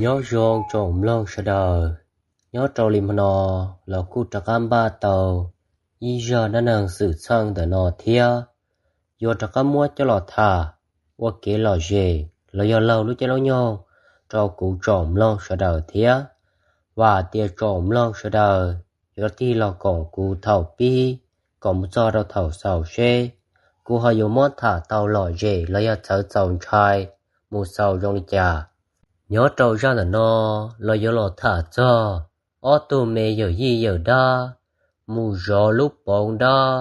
Nyob zoo tsoom mloog sawv daws, nyob rau li hmo no los kuj rov qab npaj tau ib zaj dab neeg xwm txheej ntawm no thiab, yuav rov qab muab coj los tham ua kev lom zem los yog laug lub caij lub nyoog rau kuv tsoom mloog sawv daws thiab. Vam tias tsoom mloog sawv daws yuav tig los koom kuv thaum pib kom mus txog rau thaum xaus seb kuv ho yuav muab tham tau lom zem los yog txawv txaus ntshai mus xaus zoo li cas. Nyob rau zaj ntawm no los yuav los tham txog ob tug me yawm yij yawm dab mus zov lub poov dab,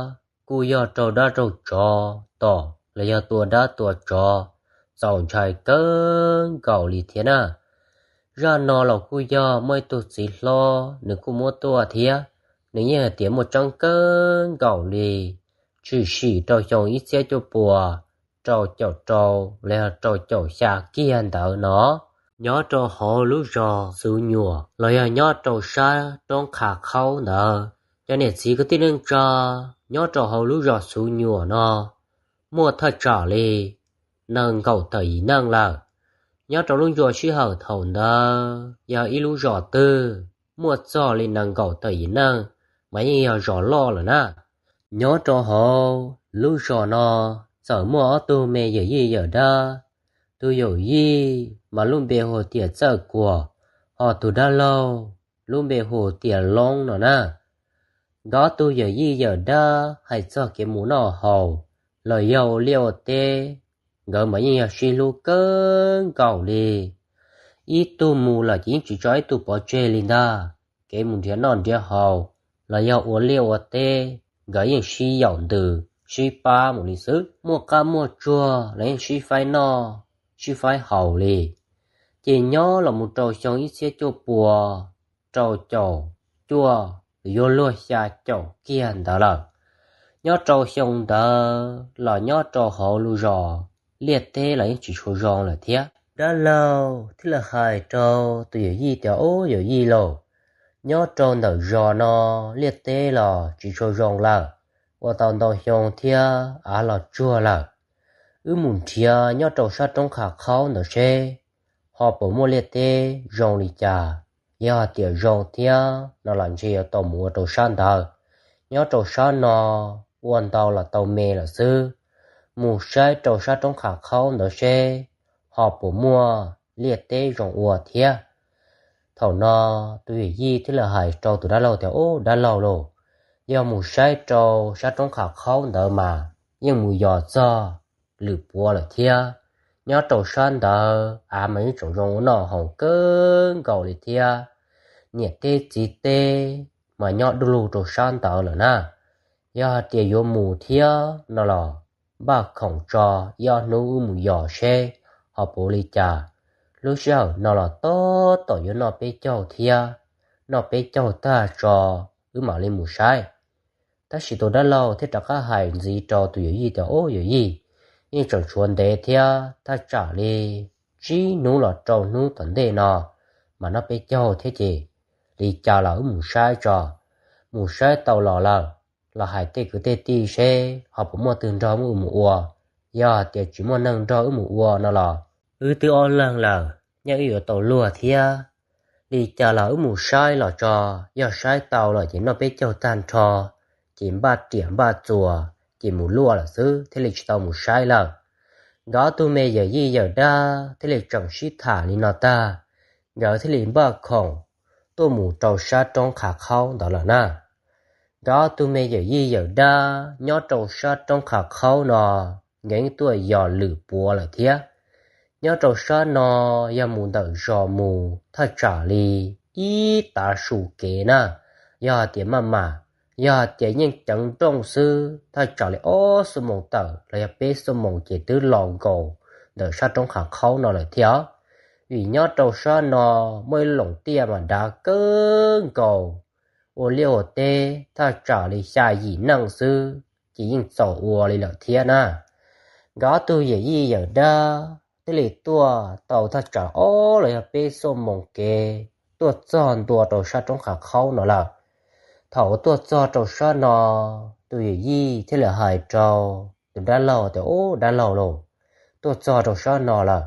kuj yog raug dab raug tsov tom los yog tua dab tua tsov txaus ntshai kawg nkaus li thiab na. Zaj no los kuj yog muaj ib tug txiv hlob nws kuj muab tuaj thiab, nws yeej hais tias muaj tseeb kawg nkaus li, tshwm sim rau xyoo ib txhiab cuaj puas rau caum rau los yog rau caum xya kiag ntawd no. Nyob rau hauv lub zos Xuv Nyuam los yog nyob rau sab roob Qhav Khaub ntawd, cov niam txiv kwv tij neej tsa nyob rau hauv lub zos Xuv Nyuam no muaj thaj tsam li nees nkaum tawm yim neej lawm. Nyob rau lub ncua sij hawm thaum ntawd yog ib lub zos twg muaj txog li nees nkaum tawm yim neej mas yeej yog zos loj lawm na. Nyob rau hauv lub zos no txawm muaj ob tug me yawm yij yawm dab, tus yawm yij mas lub npe hu tias Txawj Kuam, ho tus dab laug lub npe hu tias Loob no na. Nkawd ob tug yawm yij yawm dab hais txog kev mus noj haus los yog ua liaj ua teb, nkawd mas yeej yog sib hlub kawg nkaus li. Ib tug mus lawm ces yeej tsis tso ib tug pov tseg li ntag. Kev mus nrhiav noj nrhiav haus los yog ua liaj ua teb, nkawd yeej sib yaum ntws sib pab mus li xwb. Muaj qab muaj tsuag los yeej sib faib noj sib faib haus li. Ces nyob los mus rau xyoo ib txhiab cuaj puas rau caum cuaj, yuav luag xya caum kiag ntawd lawm. Nyob rau xyoo ntawd los nyob rau hauv lub zos liaj teb los yeej tsis tshua zoo lawm thiab. Dab laug thiaj li hais rau tus yawm yij tias, Ub yawm yij lauj, nyob rau ntawm zos no liaj teb los tsis tshua zoo lawm, ua tau ntau xyoo thiab av los tsuag lawm. Wb mus nrhiav nyob rau sab roob Qhav Khaub ntawd seb ho puas muaj liaj teb zoo li cas. Yog hais tias zoo thiab no los ntshe yuav tau mus ua rau sab ntawd. Nyob rau sab no ua ntau los tau me lawm xwb. Mus saib rau sab roob Qhav Khaub ntawd seb ho puas muaj liaj teb zoo ua thiab. Thaum no tus yawm yij thiaj li hais rau tus dab laug tias, Ub dab laug lauj, yog mus saib rau sab roob Qhav Khaub ntawd mas yeej mus yos txog lwm puav lawm thiab. Nyob rau sab ntawd av mas yeej tseem zoo ua noj haus kawg nkaus li thiab. Niam teb txiv teb mas nyob du lug rau sab ntawd lawm na. Yog hais tias yuav mus thiab no los npaj khoom tso ib ob hnub wb mus yos seb ho puas li cas. Lub sij hawm no los tab tom yuav noj peb caug thiab, noj peb caug tag tso wb mam li mus saib. Tab sis tus dab laug thiaj rov qab hais ntxiv rau tus yawm yij tias, Ub yawm yij, yeej tseem tshuav ntev thiab, thaj tsam li tsib hnub los rau hnub tom ntej no mas noj peb caug thiab ces li cas los wb mus saib tso. Mus saib tau los lawm los hais tej kwv tej tij seb ho puas muaj twg nrog wb mus ua. Yog tias tsis muaj neeg nrog wb mus ua no los wb twb ob leeg lawm, nyob wb yuav tau luag thiab. Li cas los wb mus saib los tso, yog saib tau lawm ces noj peb caug tag nrho ces npaj riam npaj txuas ces mus luaj lawm xwb thiaj li tsis tau mus saib lawm. Nkawd ob tug me yawm yij yawm dab thiaj li tseem sib tham li no tag, nkawd thiaj li npaj khoom tuaj mus rau sab roob Qhav Khaub ntawd lawm na. Nkawd ob tug me yawm yij yawm dab nyob rau sab roob Qhav Khaub no nkawd yeej tuaj yos lwm puav lawm thiab. Nyob rau sab no yog mus ntawm zos mus thaj tsam li ib tav su kev na. Yog hais tias maj mam, yog hais tias yeej ceev nrooj xwb thaj tsam li ob xuab moos tawm los yog peb xuab moos ces twb los nkaus ntawm sab roob Qhav Khaub no lawm thiab. Vim nyob rau sab no muaj ib loos tiaj mas dav kawg nkaus, ua liaj ua teb thaj tsam li xya yim neej xwb ces yeej txaus ua li lawm thiab na. Nkawd ob tug yawm yij yawm dab thiaj li tuaj tau thaj tsam ob los yog peb xuab moos kev tuaj txog ntua rau sab roob Qhav Khaub no lawm. Thaum uas tuaj txog rau sab no, tus yawm yij thiaj li hais rau Dab laug tias, Ub, dab laug lauj, tuaj txog rau sab no lawm,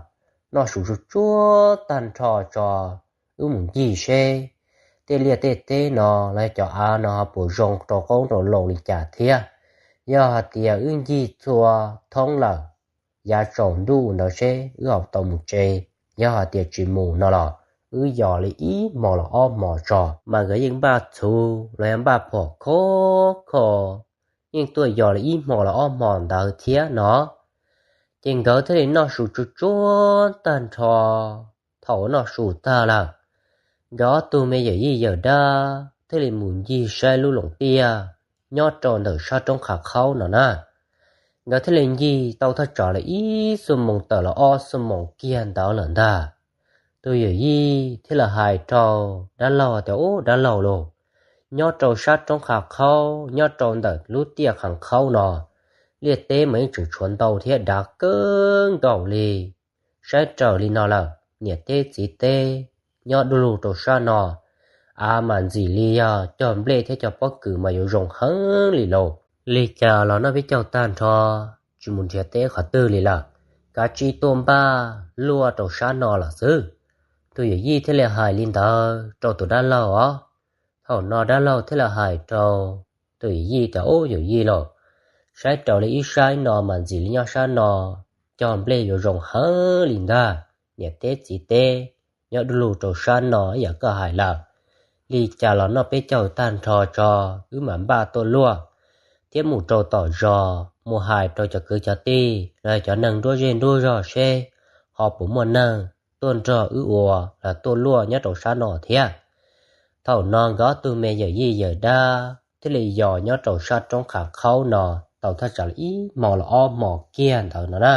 noj su tsuag tsuag tag nrho tso, wb mus ncig seb tej liaj tej teb no los cov av no ho puas zoo rau qoob rau loo li cas thiab. Yog hais tias wb ncig txhua thoob lawm, yav tsaus ntuj ntawd seb wb ho tau mus tsev. Yog hais tias tsis mus no los wb yos li ib hmo los ob hmo tso. Mas nkawd yeej npaj txhuv los yog npaj phom khov kho, yeej tuaj yos li ib hmo los ob hmo ntawd thiab no. Ces nkawd thiaj li noj su tsuag tsuag tag nrho. Thaum noj su tag lawm, nkawd ob tug me yawm yij yawm dab thiaj li mus ncig saib lub loos tiaj nyob rau ntawm sab roob Qhav Khaub no na. Nkawd thiaj li ncig tau thaj tsam li ib xuab moos tawm los ob xuab moos kiag ntawd lawm ntag. Tus yawm yij thiaj li hais rau dab laug tias, Ub, dab laug lauj, nyob rau sab roob Qhav Khaub, nyob rau ntawm lub tiaj Qhav Khaub no, liaj teb mas yeej tseem tshuav ntau thiab dav kawg nkaus li. Saib raws li no lawm, niam teb txiv teb nyob du lug rau sab no, av mas ntxim li yog cog nplej thiab cog pob kws mas yuav zoo heev li lauj. Li cas los noj peb caug tag nrho, tsis mus nrhiav teb qhov twg li lawm, kav tsij tuaj npaj luaj rau sab no lawm xwb. Tus yawm yij thiaj li hais li ntawd rau tus dab laug os. Thaum no dab laug thiaj li hais rau tus yawm yij tias, Ub, yawm yij lauj, saib raws li wb saib no mas ntxim li nyob sab no cog nplej yuav zoo heev li ntag. Niam teb txiv teb nyob du lug rau sab no ib yam koj hais lawm. Li cas los noj peb caug tag nrho tso, wb mam npaj tuaj luaj thiab mus rau tom zos mus hais rau cov kwv cov tij los yog cov neeg nruab zej nruab zog seb ho puas muaj neeg tuaj nrog wb ua los tuaj luaj nyob rau sab no thiab. Thaum no nkawd ob tug me yawm yij yawm dab thiaj li yos nyob rau sab roob Qhav Khaub no tau thaj tsam li ib hmo los ob hmo kiag ntawd no na.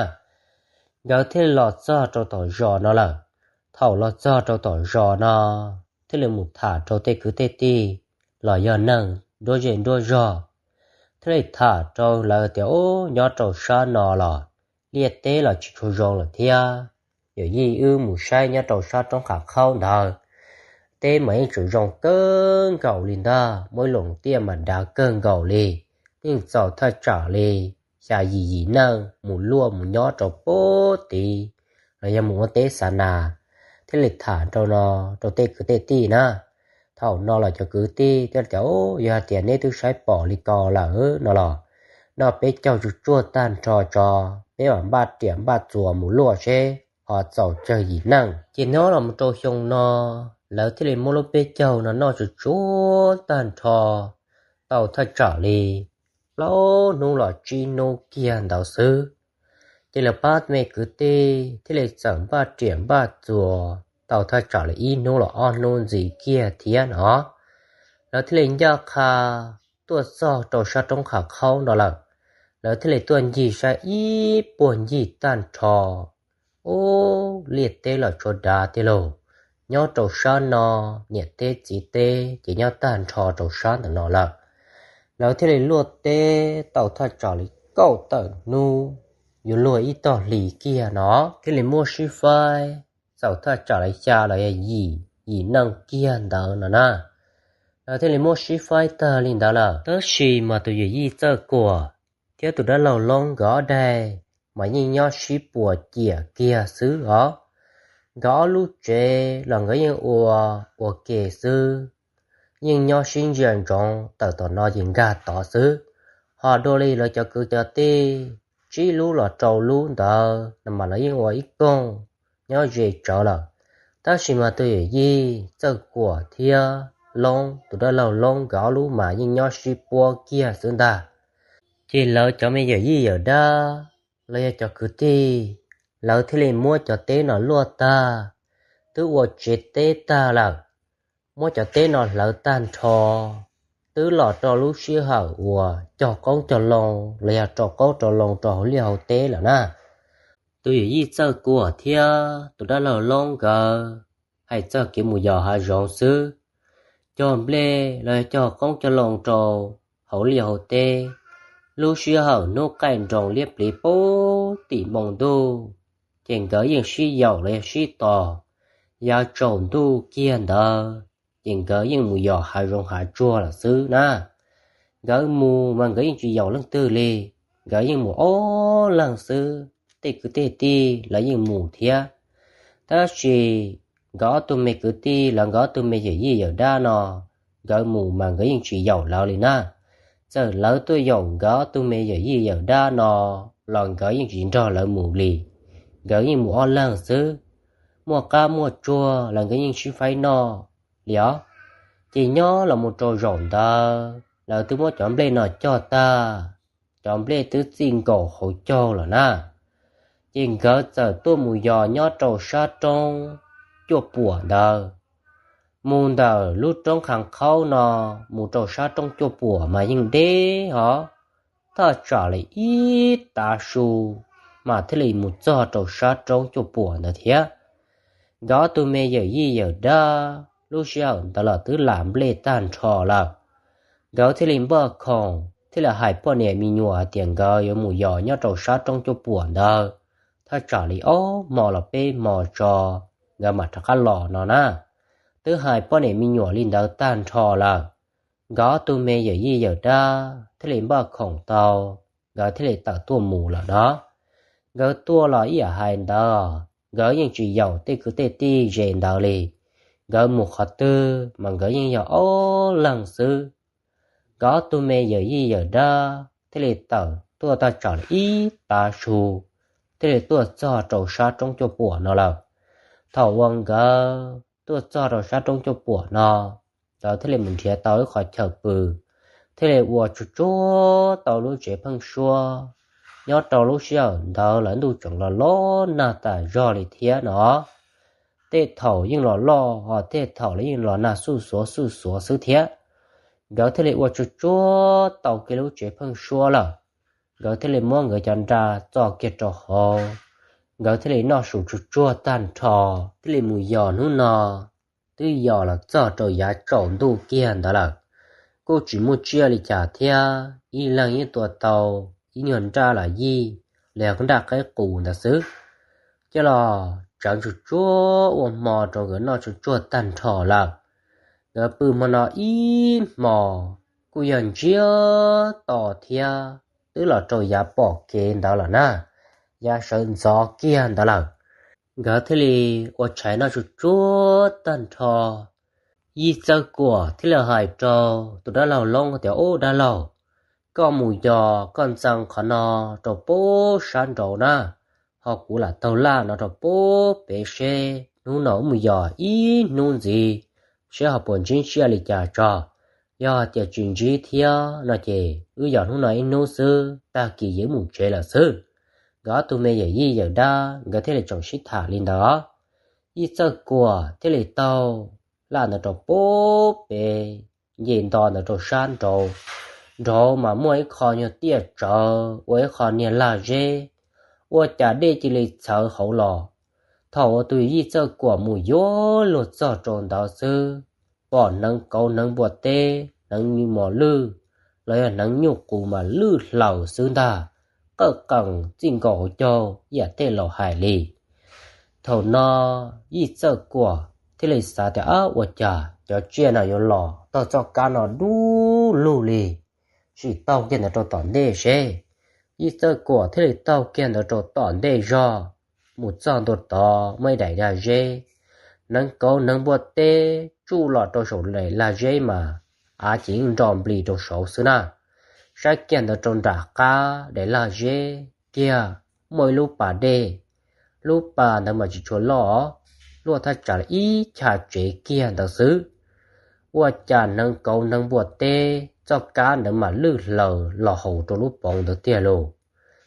Nkawd thiaj li los txog rau tom zos no lawm. Thaum los txog rau tom zos no, thiaj li mus tham rau tej kwv tej tij los yog neeg nruab zej nruab zog, thiaj li tham rau lawv tias, Ub, nyob rau sab no los liaj teb los tsis tshua zoo lawm thiab. Yawm yij wb mus saib nyob rau sab roob Qhav Khaub ntawd, teb mas yeej tseem zoo kawg nkaus li ntag, muaj ib loos tiaj mas dav kawg nkaus li. Yeej txaus thaj tsam li xya yim yim neej mus luaj mus nyob rau pem tid los yog mus ua teb xa nas. Thiaj li tham rau no rau tej kwv tej tij na. Thaum no los cov kwv tij thiaj tias, Yog hais tias neb twb saib pom li ko lawm no los noj peb caug tsuag tsuag tag nrho tso, peb mam npaj riam npaj txuas mus luaj seb ho txaus tsawg yim neej. Ces nyob los mus rau xyoo no, lawv thiaj li muab lub peb caug no noj tsuag tsuag tag nrho tau thaj tsam li plaub hnub los tsib hnub kiag ntawd xwb. Ces lawv pab me kwv tij thiaj li txawm npaj riam npaj txuas tau thaj tsam li ib hnub los ob hnub ntxiv kiag thiab no, lawv thiaj li ncaj qha tuaj txog rau sab roob Qhav Khaub no lawm. Lawv thiaj li tuaj ncig saib ib puag ncig tag nrho, ub, liaj teb los tsuas dav tiag lauj. Nyob rau sab no, niam teb txiv teb ces nyob tag nrho rau sab ntawm no lawm. Lawv thiaj li luaj teb tau thaj tsam li kaum tawm hnub, yuav luag ib tog hlis kiag no, thiaj li muab sib faib txaus thaj tsam li xya los yog yim, yim neej kiag ntawd no na. Lawv thiaj li muab sib faib tag li ntawd lawm, tab sis mas tus yawm yij Txawj Kuam thiab tus dab laug Loob nkawd ob daig mas yeej nyob sib puas ciam kiag xwb os. Nkawd ob lub tsev los nkawd yeej ua ua ke xwb, yeej nyob sib ntsia ntsoov tawm tom no ces nkag tod xwb. Ho dua li lawv cov kwv cov tij tsib lub los rau lub ntawd no mas lawv yeej ua ib koog nyob ze tsawv lawm. Tab sis mas tus yawm yij Txawj Kuam thiab Loob, tus dab laug Loob nkawd ob lub mas yeej nyob sib puab kiag xwb ntag. Ces lawv cov me yawm yij yawm dab los yog cov kwv tij, lawv thiaj li muab cov teb no luaj tag, twb ua tsev teb tag lawm, muab cov teb no hlawv tag nrho, twb los rau lub sij hawm uas cog qoob cog loo los yog rau qoob rau loo rau hauv liaj hauv teb lawm na. Tus yawm yij Txawj Kuam thiab tus dab laug Loob nkawd hais txog kev mus yos hav zoov xwb, cog nplej los yog cog qoob cog loo rau hauv liaj hauv teb, lub sij hawm hnub qaij nroos liab pliv puag tim npoo ntuj, ces nkawd yeej sib yaum los yog sib tos. Yav tsaus ntuj kiag ntawd ces nkawd yeej mus yos hav zoov hav tsuag lawm xwb na. Nkawd mus mas nkawd yeej tsis yaum leej twg li, nkawd yeej mus ob leeg xwb, tej kwv tej tij lawv yeej mus thiab. Tab sis nkawd ob tug me kwv tij los nkawd ob tug me yawm yij yawm dab no, nkawd mus mas nkawd yeej tsis yaum lawv li na. Txawm lawv tuaj yaum nkawd ob tug me yawm yij yawm dab no los nkawd yeej tsis nrog lawv mus li. Nkawd yeej mus ob leeg xwb. Muaj qab muaj tsuag los nkawd yeej sib faib noj li os. Ces nyob los mus rau zaum ntawd lawv twb muab cov nplej no cog tag, cov nplej twb txij nkaus hauv caug lawm na. Ces nkawd txawm tuaj mus yos nyob rau sab roob Cuaj Puam ntawd. Mus ntawm lub roob Qhas Qhaub no mus rau sab roob Cuaj Puam mas yeej deb hov, thaj tsam li ib tav su mas thiaj li mus txog rau sab roob Cuaj Puam ntawd thiab. Nkawd ob tug me yawm yij yawm dab lub sij hawm ntawd los twb lam nplej tag nrho lawm. Nkawd thiaj li npaj khoom thiaj li hais poj niam me nyuam hais tias nkawd yuav mus yos nyob rau sab roob Cuaj Puam ntawd, thaj tsam li ob hmo los peb hmo tso nkawd mam rov qab los no na. Twb hais poj niam me nyuam li ntawd tag nrho lawm, nkawd ob tug me yawm yij yawm dab thiaj li npaj khoom tau, nkawd thiaj li tawm tuaj mus lawm no. Nkawd tuaj los ib yam hais ntawd, nkawd yeej tsis yaum tej kwv tej tij ze ntawd li. Nkawd mus qhov twg mas nkawd yeej yog ob leeg xwb. Nkawd ob tug me yawm yij yawm dab thiaj li tawm tuaj tag tsam li ib tav su, thiaj li tuaj txog rau sab roob Cuaj Puam no lawm. Thaum uas nkawd tuaj txog rau sab roob Cuaj Puam no, nkawd thiaj li mus nrhiav tau ib qho chaw pw, thiaj li ua tsuag tsuag tau lub tsev pheeb suab. Nyob rau lub sij hawm ntawd lawv ntuj tseem los los nag tas zog li thiab no. Tej thaum yeej los loj ho tej thaum los yeej los nag xuj xuav xuj xuav xwb thiab. Nkawd thiaj li ua tsuag tsuag tau kiag lub tsev pheeb suab lawm, nkawd thiaj li muab nkawd cov nra txo kiag rau hauv, nkawd thiaj li noj su tsuag tsuag tag nrho, thiaj li mus yos. Hnub no twb yos los txog rau yav tsaus ntuj kiag ntawd lawm, kuj tsis muaj tsiaj li cas thiab, ib leeg yeej tua tau ib nyuag nraj los yij los yog nraj qaib qus ntawd xwb. Coj los tsawv tsuag tsuag ua hmo rau nkawd noj tsuag tsuag tag nrho lawm. Nkawd pw hmo no ib hmo kuj yog ntsiag to thiab, twb los rau yav pom kev ntawd lawm na, yav sawv ntxov kiag ntawd lawm. Nkawd thiaj li ua tshais noj tsuag tsuag tag nrho. Yij Txawj Kuam thiaj li hais rau tus dab laug Loob tias, Ub dab laug, koj mus yos koj ntxees qhov no rau pub sab nraud na, ho kuv lam taug laj no rau pub pem seb hnub no wb mus yos ib hnub ntxiv, seb ho puas ntsib tsiaj li cas tso. Yog hais tias tsis ntsib thiab no ces wb yos hnub no ib hnub xwb, tag kis ces wb mus tsev lawm xwb. Nkawd ob tug me yawm yij yawm dab nkawd thiaj li tseem sib tham li ntawd. Yij Txawj Kuam thiaj li taug laj ntawd rau pub pem, nce nto ntawd rau sab nraud. Nraud mas muaj ib qho nyuag tiaj tsawv ua ib qho niag lag zeb, ua cas dej cia li txhawv hauv los. Thaum uas tus Yij Txawj Kuam mus yuav luag txog rau ntawd xwb, pom hneev kauv hneev npua teb hneev mos lwj los yog hneev nyuj qus mas lwj hlaws xwb ntag, qawj qees txij nkaus hauv caug ib yam tej laus hais li. Thaum no Yij Txawj Kuam thiaj li xav tias, Ab, ua cas cov tsiaj no yuav los tog txoj kab no dub lug li? Sim taug kiag ntawd rau tom ntej seb. Yij Txawj Kuam thiaj li taug kiag ntawd rau tom ntej zog, mus txog ntua tod muaj ib daim lag zeb. Hneev kauv hneev npua teb tsuj los rau saum daim lag zeb mas av ces yeej nro nplig rau saud xwb na. Saib kiag ntawd rau nram qab daim lag zeb kiag muaj ib lub pas dej. Lub pas ntawd mas tsis tshua loj, luaj thaj tsam li ib chav tsev kiag ntawd xwb. Ua cas hneev kauv hneev npua teb txoj kab ntawd mas lwj hlaws los haus rau lub poov ntawd tiag lauj.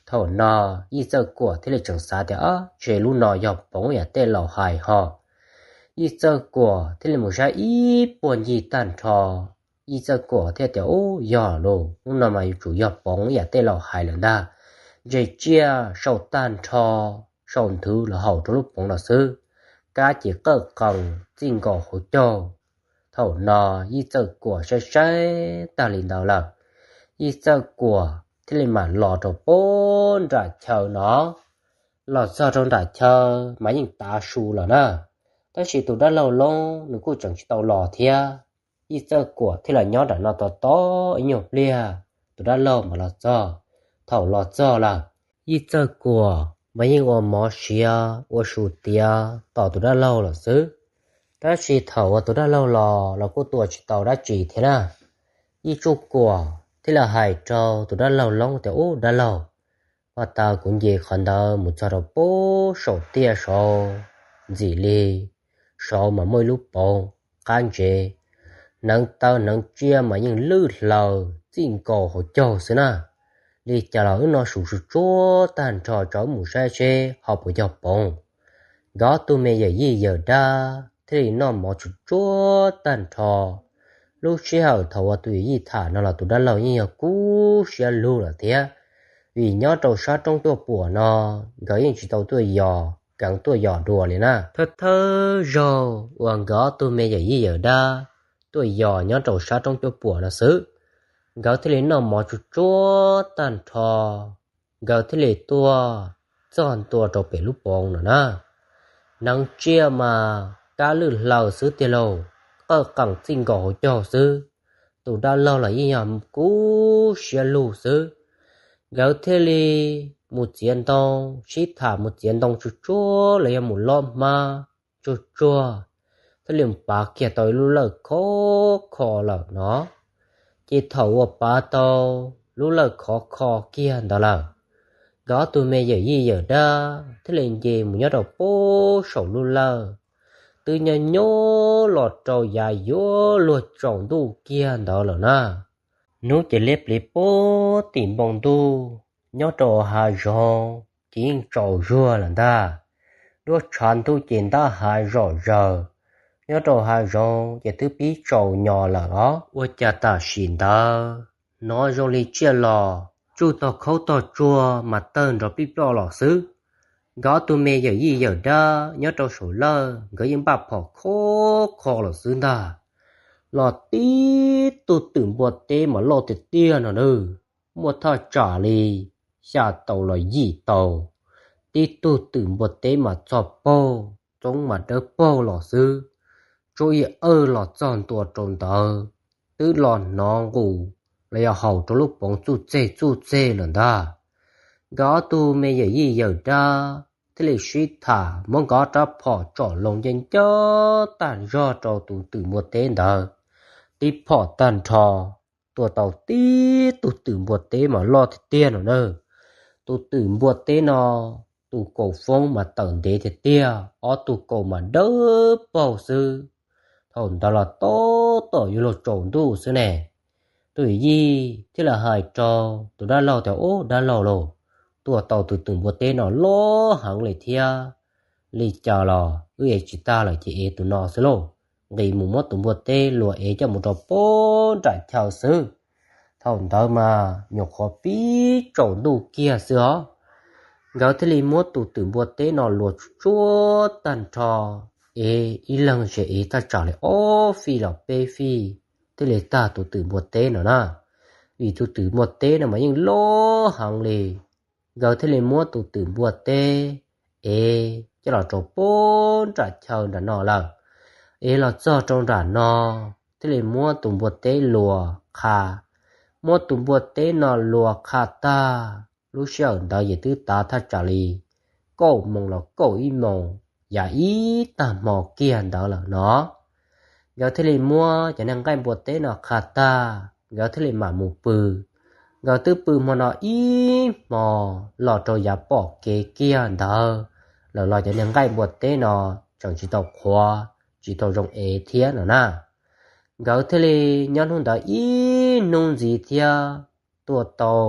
Thaum no Yij Txawj Kuam thiaj li tseem xav tias, Ab, ntshe lub no yog poov yam tej laus hais ho. Yij Txawj Kuam thiaj li mus saib ib puag ncig tag nrho. Yij Txawj Kuam thiaj tias, Ub, yog lauj, lub no mas yuav tsum yog poov yam tej laus hais lawm ntag. Ntshe tsiaj sau tag nrho, sau nthwv los haus rau lub poov no xwb, kab ces qawj qees txij nkaus hauv caug. Thaum no Yij Txawj Kuam saib saib tag li ntawd lawm, Yij Txawj Kuam thiaj li mam los rau pem nram chaw no. Los txog rau nram chaw mas yeej tav su lawm na, tab sis tus dab laug Loob nws kuj tseem tsis tau los thiab. Yij Txawj Kuam thiaj los nyob nram no tos tos ib nyuag pliag, tus dab laug mam los txog. thaum los txog lawm, Yij Txawj Kuam mas yeej ua mov siav ua su tiav tos tus dab laug lawm xwb. Tab sis thaum uas tus dab laug los los kuj tua tsis tau dab tsi thiab na. Yij Txawj Kuam thiaj li hais rau tus dab laug Loob tias, Ub dab laug, ua tas kuv nce qhov ntawd mus txog rau pem saum tiaj saud, ntxim li saud mas muaj ib lub poov qab ntsev, hneev taw hneev tsiaj mas yeej lwj hlaws txij nkaus hauv caug xwb na. Li cas los wb noj su tsuj tsuag tag nrho, tso wb mus saib seb ho puas yog poov. Nkawd ob tug me yawm yij yawm dab thiaj li noj mov tsuj tsuag tag nrho. Lub sij hawm thaum uas tus yawm yij tham no los tus dab laug yeej yog kub siab lug lawm thiab, vim nyob rau sab roob cuaj puam no nkawd yeej tsis tau tuaj yos, keev tuaj yos dua li na. Thawj thawj zaug uas nkawd ob tug me yawm yij yawm dab tuaj yos nyob rau sab roob cuaj puam no xwb, nkawd thiaj li noj mov tsuj tsuag tag nrho, nkawd thiaj li tuaj txog ntua rau pem lub poov no na. Hneev tsiaj mas kab lwj hlaws xwb tiag lauj, qawj qees txij nkaus hauv caug xwb. Tus dab laug los yeej yog kub siab lug xwb. Nkawd thiaj li mus txiav ntoo, sib tham mus txiav ntoo tsuj tsuag los yog mus lob hmab tsuj tsuag, thiaj li mus pav kiag tau ib lub lawj khov kho lawm no. Ces thaum uas pav tau lub lawj khov kho kiag ntawd lawm, nkawd ob tug me yawm yij yawm dab thiaj li nce mus nyob rau pem saum lub lawj, twb nyob nyob los rau yav yuav luag tsaus ntuj kiag ntawd lawm na. Hnub ces liab pliv puag tim npoo ntuj, nyob rau hav zoov ces yeej tsaus zuag lawm ntag. Duab tshav ntuj ces ntab hav zom zaws, nyob rau hav zoov ces twb pib tsaus nyo lawm os. Ua cas tam sim ntawd hnov zoo li tsiaj los tsuj tog khaub tog tsuag mas tawg nrov pij ploj los xwb. Nkawd ob tug me yawm yij yawm dab nyob rau saum lawj nkawd yeej npaj phom khov kho los xwb ntag. Los tib tug twm npua teb mas loj tiag tiag no na, muaj thaj tsam li xya tau los yim tau. Tib tug twm npua teb mas txog paug, txoob mas dawb paug los xwb. Tsuas ib awj los txog ntua rau ntawd, twb los hnov nqus los yog haus rau lub poov txuj txeg txuj txeg lawm ntag. Nkawd ob tug me yawm yij yawm dab thiaj li sib tham muab nkawd ob rab phom tsom loo ncaj ncaj tag zog rau tus twm npua teb ntawd. Tib phom tag nrho, tua tau tib tug twm npua teb mas loj tiag tiag no na. Tus twm npua teb no, tus kaus foob mas tawm ntev tiag tiag, ob tug kaus mas dawb paug xwb. Thaum ntawd los tab tom yuav luag tsaus ntuj xwb ne. Tus yawm yij thiaj li hais rau tus dab laug tias, Ub dab laug lauj, tua tau tus twm npua teb no loj heev li thiab. Li cas los wb ev tsis tag lawm ces ev tus no xwb lauj. Nqis mus muab tus npua teb luag ev coj mus rau pem nram chaw xwb. Thaum ntawd mas nyuam qhuav pib tsaus ntuj kiag xwb os. Nkawd thiaj li muab tus twm npua teb no luag tsuj tag nrho, ev ib leeg ces ev thaj tsam li ob fij los peb fij thiaj li tag tus twm npua teb no na. Vim tus twm npua teb no mas yeej loj heev li. Nkawd thiaj li muab tus twm npua teb ev coj los rau pem nram chaw nram no lawm. Ev los txog rau nram no, thiaj li muab tus npua teb luag qha. Muab tus npua teb no luag qha tag, lub sij hawm ntawd ces twb tav thaj tsam li kaum moos los kaum ib moos, yav ib tag hmo kiag ntawd lawm no. Nkawd thiaj li muab cov niag nqaij npua teb no qha tag, nkawd thiaj li mam mus pw. Nkawd twb pw hmo no ib hmo los rau yav pom kev kiag ntawd lawm los cov niag nqaij npua teb no tseem tsis tau qhuav, tsis tau zoo ev thiab no na. Nkawd thiaj li nyob hnub ntawd ib hnub ntxiv thiab, tua tau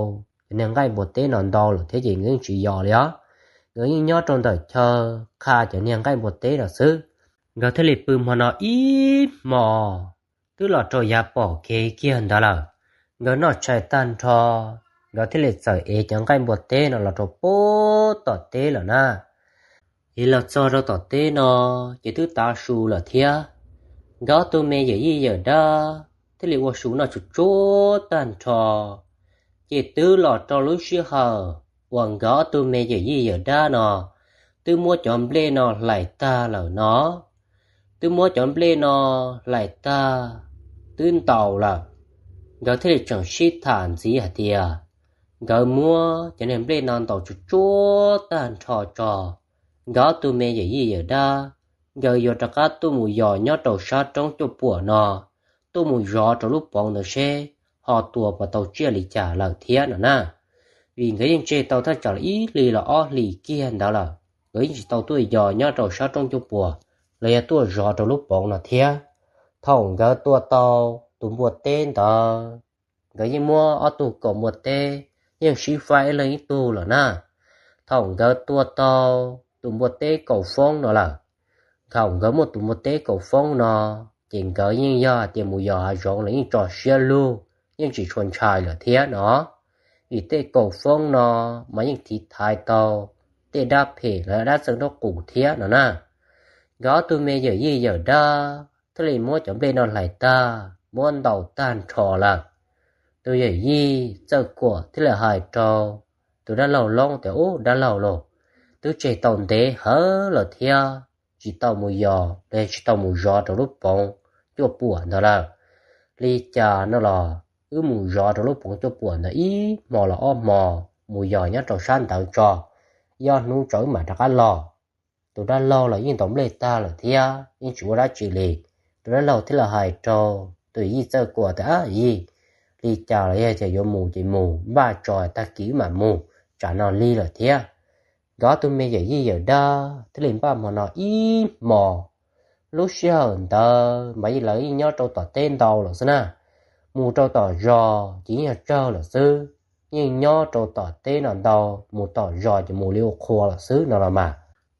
cov niag nqaij npua teb no ntau lawm thiab ces nkawd yeej tsis yos li os. Nkawd yeej nyob rau ntawm chaw qha cov niag nqaij npua teb no xwb. Nkawd thiaj li pw hmo no ib hmo, twb los rau yav pom kev kiag ntawd lawm. Nkawd noj tshais tag nrho, nkawd thiaj li txawm ev cov nqaij npua teb no los rau pem tom teb lawm na. Ev los txog rau tom teb no, ces twb tav su lawm thiab. Nkawd ob tug me yawm yij yawm dab thiaj li ua su noj tsuj tsuag tag nrho. Ces twb los rau lub sij hawm uas nkawd ob tug me yawm yij yawm dab no twb muab cov nplej no hlais tag lawm no. Twb muab cov nplej no hlais tag, twb ntaus lawm. Nkawd thiaj li tseem sib tham ntxiv hais tias, Nkawd muab cov niag nplej no ntaus tsuj tsuav tag nrho tso, nkawd ob tug me yawm yij yawm dab, nkawd yuav rov qab tuaj mus yos nyob rau sab roob cuaj puam no, tuaj mus zov rau lub poov ntawd seb ho tua puas tau tsiaj li cas lawm thiab no na. Vim nkawd yeej tseg tau thaj tsam li ib hlis los ob hlis kiag ntawd lawm, nkawd yeej tsis tau tuaj yos nyob rau sab roob cuaj puam los yog tuaj zov rau lub poov no thiab. Thaum nkawd tua tau tus npua teb ntawd, nkawd yeej muab ob tug kaum npua teb yeej sib faib ib leeg ib tug lawm na. Thaum nkawd tua tau tus npua teb kaum foob no lawm, thaum nkawd muaj tus npua teb kaum foob no, ces nkawd yeej yog hais tias mus yos hav zoov los yeej tso siab lug, yeej tsis tshua ntshai lawm thiab no. Vim tej kaum foob no mas yeej tiv thaiv tau tej dab phem los dab txeej dab qus thiab no na. Nkawd ob tug me yawm yij yawm dab thiaj li muab cov nplej no hlais tag muab ntaus tag nrho lawm. Tus yawm yij Txawj Kuam thiaj li hais rau tus dab laug Loob tias, Ub, dab laug lauj, twb tseg tau ntev heev lawm thiab tsis tau mus yos los tsis tau mus zov rau lub poov cuaj puam ntawd lawm. Li cas no los wb mus zov rau lub poov cuaj puam ntawd ib hmo los ob hmo, mus yos nyob rau sab ntawd tso, yog hnub tso wb mam rov qab los. Tus dab laug los yeej ntaus nplej tag lawm thiab yeej tsis ua dab tsi li. Tus dab laug thiaj li hais rau tus yawm yij Txawj Kuam tias, Ab yij, li cas los yog tias yuav mus ces mus, npaj tso tag kis wb mam mus, tsam no lig lawm thiab. Nkawd ob tug me yawm yij yawm dab thiaj li npaj hmo no ib hmo. Lub sij hawm ntawd mas lawv yeej nyob rau tom teb ntau lawm xwb na, mus rau tom zos ces yeej yog tsawg lawm xwb. Yeej nyob rau tom teb no ntau, mus tom zos ces mus li ua qhua lawm xwb no los mas.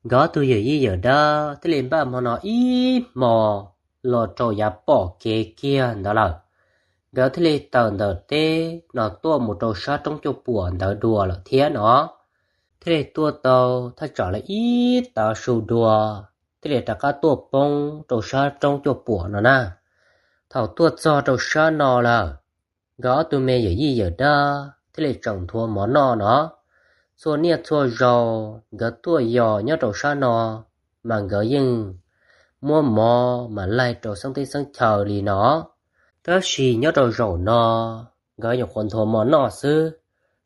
Nkawd ob tug yawm yij yawm dab thiaj li npaj hmo no ib hmo los rau yav pom kev kiag ntawd lawm. Nkawd thiaj li tawm ntawm teb no tuaj mus rau sab roob cuaj puam ntawd dua lawm thiab no. Thiaj li tuaj tau thaj tsam li ib tav su dua, thiaj li rov qab tuaj poob rau sab roob cuaj puam no na. Thaum tuaj txog rau sab no lawm, nkawd ob tug me yawm yij yawm dab thiaj li tseem nthuav mov noj no. Txhua niaj txhua zaus nkawd tuaj yos nyob rau sab no, mas nkawd yeej muab mov mas laig rau xeeb teb xeeb chaw li no. Tab sis nyob rau zaum no, nkawd nyuam qhuav nthuav mov noj xwb.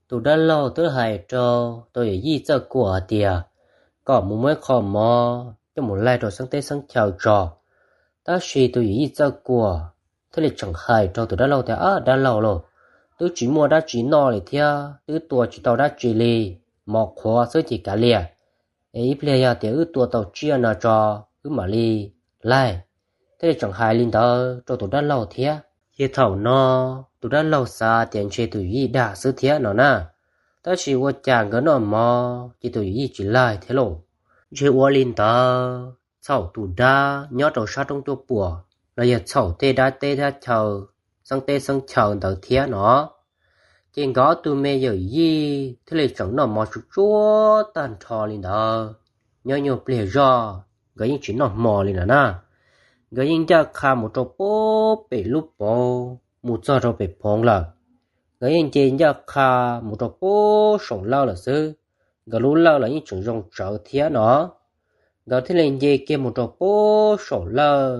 Tus dab laug twb hais rau tus yawm yij Txawj Kuam hais tias kom mus muab ib qho mov coj mus laig rau xeeb teb xeeb chaw tso. Tab sis tus yawm yij Txawj Kuam thiaj li tseem hais rau tus dab laug tias, Ab dab laug lauj, twb tsis muaj dab tsi noj li thiab twb tua tsis tau dab tsi li, mov qhuav xwb ces kav liam, es ib pliag yog tias wb tua tau tsiaj no tso, wb mam li laig. Thiaj li tseem hais li ntawd rau tus dab laug thiab. Ces thaum no tus dab laug xav tias ntshe tus yawm yij dag xwb thiab no na. Tab sis ua cas nkawd noj mov ces tus yawm yij tsis laig thiab lauj. Ntshe ua li ntawd txhaum tus dab nyob rau sab roob cuaj puam los yog txhaum tej dab teb dab chaw, xeeb teb xeeb chaw ntawd thiab no. Ces nkawd ob tug me yawm yij thiaj li tseem noj mov tsuj tsuav tag nrho li ntawd. Nyob nyuag pliag zoj nkawd yeej tsis noj hmo li no na. Nkawd yeej ncaj qha mus rau pem lub poov mus txog rau pem phoov lawm. Nkawd yeej nce ncaj qha mus rau pem saum lawj lawm xwb. Nkawd lub lawj los yeej tseem zoo tsawv thiab no. Nkawd thiaj li nce kiag mus rau pem saum lawj,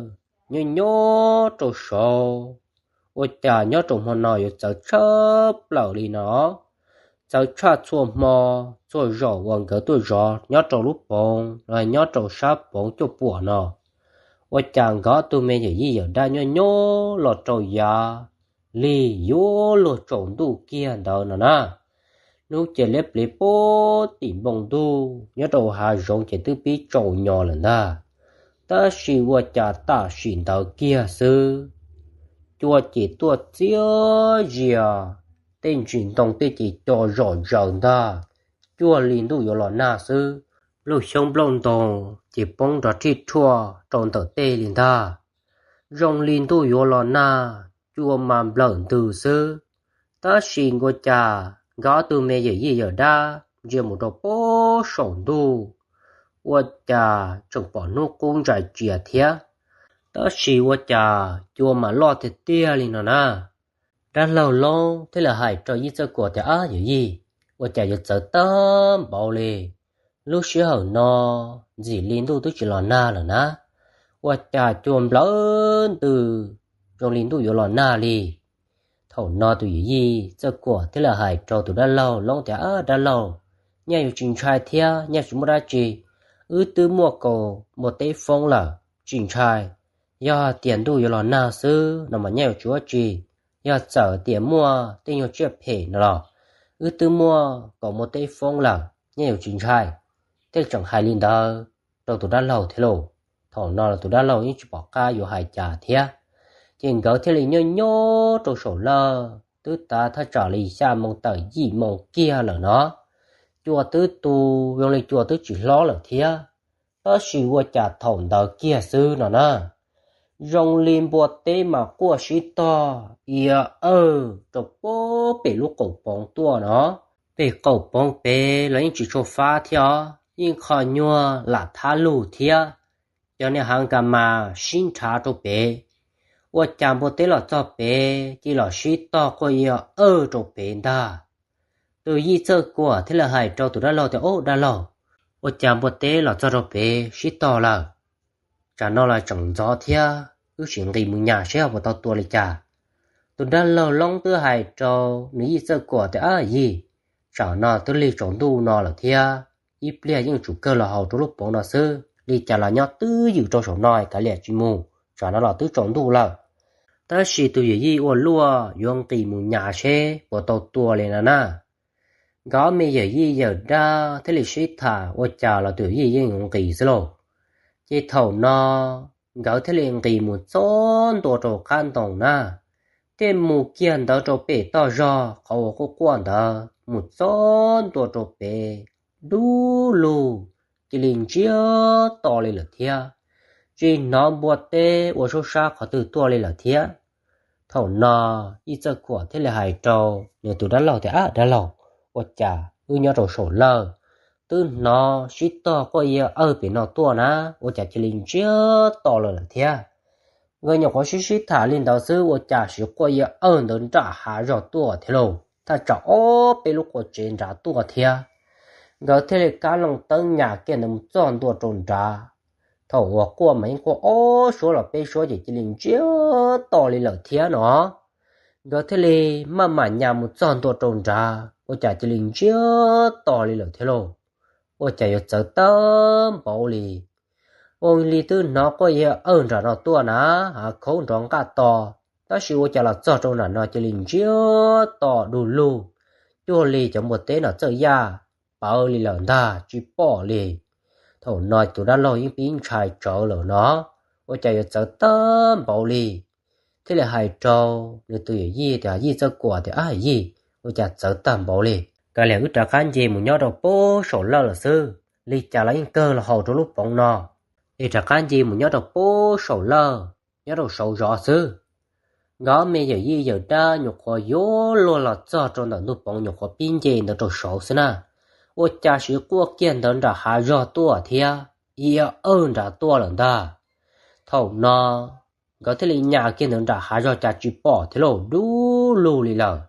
nyob nyob rau saud. Ua cas nyob rau hmo no yuav txawv tshaj plaws li no, txawv tshaj txhua hmo txhua zaus uas nkawd tuaj zov nyob rau lub poov los nyob rau sab poov cuaj puam no. Ua cas nkawd ob tug me yawm yij yawm dab nyob nyob los rau yav lig yuav luag tsaus ntuj kiag ntawd no na. Hnub ces liab pliv pem tim npoo ntuj nyob rau hav zoov ces twb pib tsaus nyo lawm ntag. Tab sis ua cas tam sim ntawd kiag xwb, cua ces tuaj txias zias, tej ntsis ntoo tej ces co zom zaws ntag, cuag li ntuj yuav los nag xwb. Nplooj xyoob nplooj ntoo ces poob nrov rhij rhuaj rau ntawm tej li ntag, zoo li ntuj yuav los nag, cua mas nplawm ntws xwb. Tab sis ua cas nkawd ob tug me yawm yij yawm dab ntsia mus rau pem saum ntuj, ua cas tseem pom hnub qub ntsais tsias thiab. Tab sis ua cas cua mas loj tiag tiag li no na. Dab laug Loob thiaj li hais rau yij Txawj Kuam tias, Ab yawm yij, ua cas yuav txawv tag npaum li? Lub sij hawm no ntxim li ntuj twb tsis los nag lawm na, ua cas cua nplawm ntws zoo li ntuj yuav los nag li? Thaum no tus yawm yij Txawj Kuam thiaj li hais rau tus dab laug Loob tias, Dab laug, nyaj yuav tsis ntshai thiab, nyaj tsis muaj dab tsi. Wb twb muaj kaum npua teb foob lawm, tsis ntshai. Yog tias ntuj yuav los nag xwb no mas nyaj yuav tsis ua tsi. Yog txawm tias muaj tej nyuag tsiaj phem no los wb twb muaj kaum npua teb foob lawm, nyaj yuav tsis ntshai. Thiaj tseem hais li ntawd rau tus dab laug thiab lauj. Thaum no los tus dab laug yeej tsis pom qab yuav hais cas thiab, ces nkawd thiaj li nyob nyob rau saum lawj twb tav thaj tsam li xya moo tawm yim moo kiag lawm no. Cua twb tu, zoo li cua twb tsis hlob lawm thiab. Tab sis ua cas thaum ntawd kiag xwb no na, zoo li npua teb mas quaj sib tog ia awj rau pem lub qaum poov tuaj no. Pem qaum poov pem los yeej tsis tshua fab thiab os, yeej qho nyuag lam thab lug thiab. Cov niag hav nkas mas sib nrhav rau pem, ua cas npua teb los txog pem ces los sib tog quaj ia awj rau pem ntag. Tus yij Txawj Kuam thiaj li hais rau tus dab laug tias, Ub dab laug, ua cas npua teb los txog rau pem sib tog lawm? Tsam no los tseem ntxov thiab, wb sim nqis mus nyas seb ho puas tau tua li cas. Tus dab laug Loob twb hais rau nws yij Txawj Kuam tias, Ab yij, tsam no twb lig tsaus ntuj no lawm thiab, ib pliag yeej tsum kawg los haus rau lub poov no xwb, li cas los nyob twj ywm rau saum no kav liam tsis mus, tsam no los twb tsaus ntuj lawm. Tab sis tus yawm yij ua luaj yuav nqis mus nyas seb puas tau tua li no na. Nkawd ob me yawm yij yawm dab thiaj li sib tham ua cas los tus yawm yij yeej yuav nqis xwb lauj. Ces thaum no nkawd thiaj li nqis mus txog ntua rau qab ntoo na, thiaj mus kiag ntawd rau pem toj zog qhov uas quaj quaj ntawd mus txog ntua rau pem dub lug, cia li ntsiag to li lawm thiab, tsis hnov npua teb ua suab sab qhov twg tuaj li lawm thiab. Thaum no yij Txawj Kuam thiaj li hais rau nws tus dab laug tias, Ab dab laug, ua cas wb nyob rau saum lawj twb hnov sib tog quaj ia awj pem no tuaj na, ua cas cia li ntsiag to lawm lawm thiab? Nkawd nyuam qhuav sib sib tham li ntawd xwb ua cas sim quaj ia awj ntawd nram hav zog tuaj thiab lauj, thaj tsam ob peb lub qua tsev nrad tuaj thiab. Nkawd thiaj li kab loo teeb nyas kiag ntawd mus txog ntua rau nrad. Thaum uas quaj mas yeej quaj ob suab los peb suab ces cia li ntsiag to li lawm thiab no. Nkawd thiaj li maj mam nyas mus txog ntua rau nrad ua cas cia li ntsiag to li lawm thiab lauj. Ua cas yuav txawv tag npaum li, ua li twb hnov quaj ia awj nram no tuaj na, hav khaub nrov nqaj to, tab sis ua cas los txog rau nram no cia li ntsiag to du lug, cuag li cov npua teb no txawj yaj pawv li lawm ntag tsis pom li. Thaum no tus dab laug yeej pib ntshai tsawv lawm no, ua cas yuav txawv tag npaum li, thiaj li hais rau nws tus yawm yij tias, Yij Txawj Kuam tias, Ab yij, ua cas txawv tag npaum li, kav liam wb rov qab nce mus nyob rau pem saum lawj lawm xwb, li cas los yeej kawg los haus rau lub poov no, es rov qab nce mus nyob rau pem saum lawj, nyob rau saud zov xwb. Nkawd ob me yawm yij yawm dab nyuam qhuav yuav luag los txog rau ntawm ntug poov nyuam qhuav pib nce ntawd rau saud xwb na, ua cas sim quaj kiag ntawd nram hav zog tuaj thiab, ia awj nrad tuaj lawm ntag. Thaum no nkawd thiaj li nyas kiag ntawd nram hav zog cas tsis pom thiab lauj, dub lug li lawm,